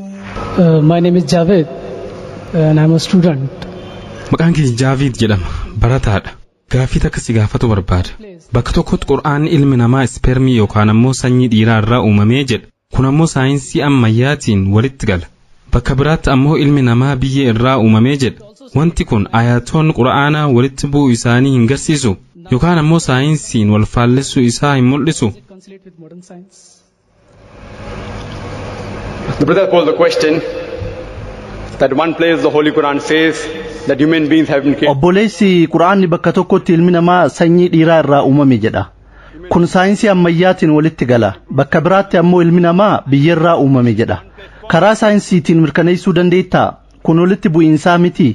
My name is Javed and I'm a student. Maqaan kiyya Jaavid jedhama. Barataadha. Gaaffii takka si gaafatu barbaada. Bakka tokkotti Qur'aanni ilmi namaa ispermii yookaan ammoo sanyii dhiiraa irraa uumamee jedha. Kun ammoo saayinsii ammayyaatiin walitti gala. Bakka biraatti ammoo ilmi namaa biyyee irraa uumamee jedha. Wanti kun ayatoonni Qur'aanaa walitti bu'uu isaanii hin garsiisu yookaan ammoo saayinsiin wal faallessuu isaa hin mul'isu. Conciliate with modern science. The brother posed the question that one place the Holy Quran says that human beings have been created. Obboleessi, Quraanni bakka tokkotti ilmi namaa sanyii dhiiraa irraa uumame jedha. Kun saayinsii ammayyaatiin walitti gala. Bakka biraatti ammoo ilmi namaa biyyarraa uumame jedha. Karaa saayinsiitiin mirkaneessuu dandeettaa? Kun walitti bu'iinsaa miti.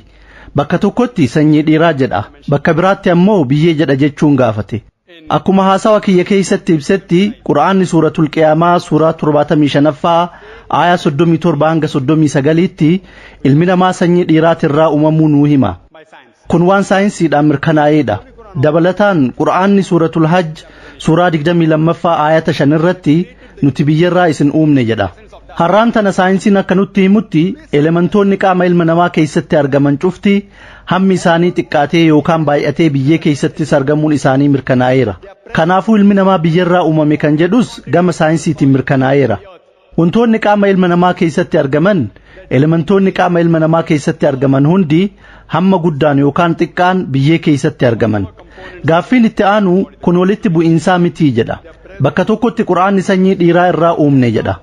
Bakka tokkotti sanyii dhiiraa jedha. Bakka biraatti ammoo biyyee jedha jechuun gaafate. Akkuma haasawa kiyya keessatti ibsetti, Quraanni Suuratul Qiyaamaa suuraa 75ffaa aayaa 37 hanga 39tti ilmi namaa sanyii dhiiraatirraa uumamuu nuu hima. Kun waan saayinsiidhaan mirkanaa'eedha. Dabalataan Quraanni Suuratul Hajj suuraa 22ffaa aayata 5 irratti nuti biyyarraa isin uumne jedha. Har'aan tana saayinsiin akka nutti himutti, elementoonni qaama ilma namaa keessatti argaman cufti hammi isaanii xiqqaatee yookaan baay'atee biyyee keessattis argamuun isaanii mirkanaa'eera. Kanaafuu ilmi namaa biyyarraa uumame kan jedhus gama saayinsiitiin mirkanaa'eera. Wantoonni qaama ilma namaa keessatti argaman, elementoonni qaama ilma namaa keessatti argaman hundi hamma guddaan yookaan xiqqaan biyyee keessatti argaman. Gaaffiin itti aanu kun walitti bu'iinsaa mitii jedha. Bakka tokkotti Quraanni sanyii dhiiraa irraa uumne jedha.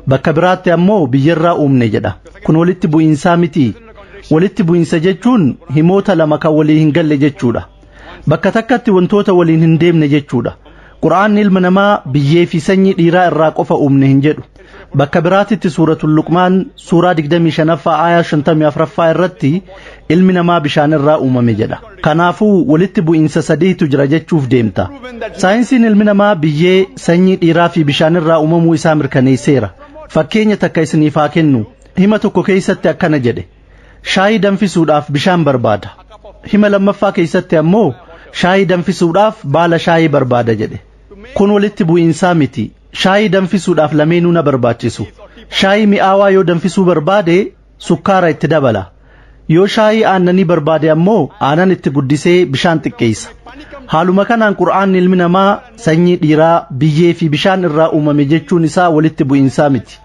Bakka biraatti ammoo biyyarraa uumne jedha. Kun walitti bu'iinsaa mitii. Walitti bu'iinsa jechuun himoota lama kan walii hin galle jechuudha. Bakka takkatti wantoota waliin hin deemne jechuudha. Quraanni ilma namaa biyyee fi sanyii dhiiraa irraa qofa uumne hin jedhu. Bakka biraatitti Suuratul Luqmaan suuraa 25ffaa aayaa 54ffaa irratti ilmi namaa bishaan irraa uumame jedha. Kanaafuu walitti bu'iinsa sadiitu jira jechuuf deemta. Saayinsiin ilmi namaa biyyee, sanyii dhiiraa fi bishaan irraa uumamuu isaa mirkaneesseera. Fakkeenya takka isiniif haa kennu. Hima tokko keessatti akkana jedhe: "Shaayii danfisuudhaaf bishaan barbaada." Hima lammaffaa keessatti ammoo "Shaayii danfisuudhaaf baala shaayii barbaada" jedhe. Kun walitti bu'iinsaa miti. Shaayii danfisuudhaaf lameenuu na barbaachisu. Shaayii mi'aawaa yoo danfisuu barbaade sukkaara itti dabala. Yoo shaayii aannanii barbaade ammoo aannan itti guddisee bishaan xiqqeessa. Haaluma kanaan Qur'aanni ilmi namaa sanyii dhiiraa, biyyee fi bishaan irraa uumame jechuun isaa walitti bu'iinsaa miti.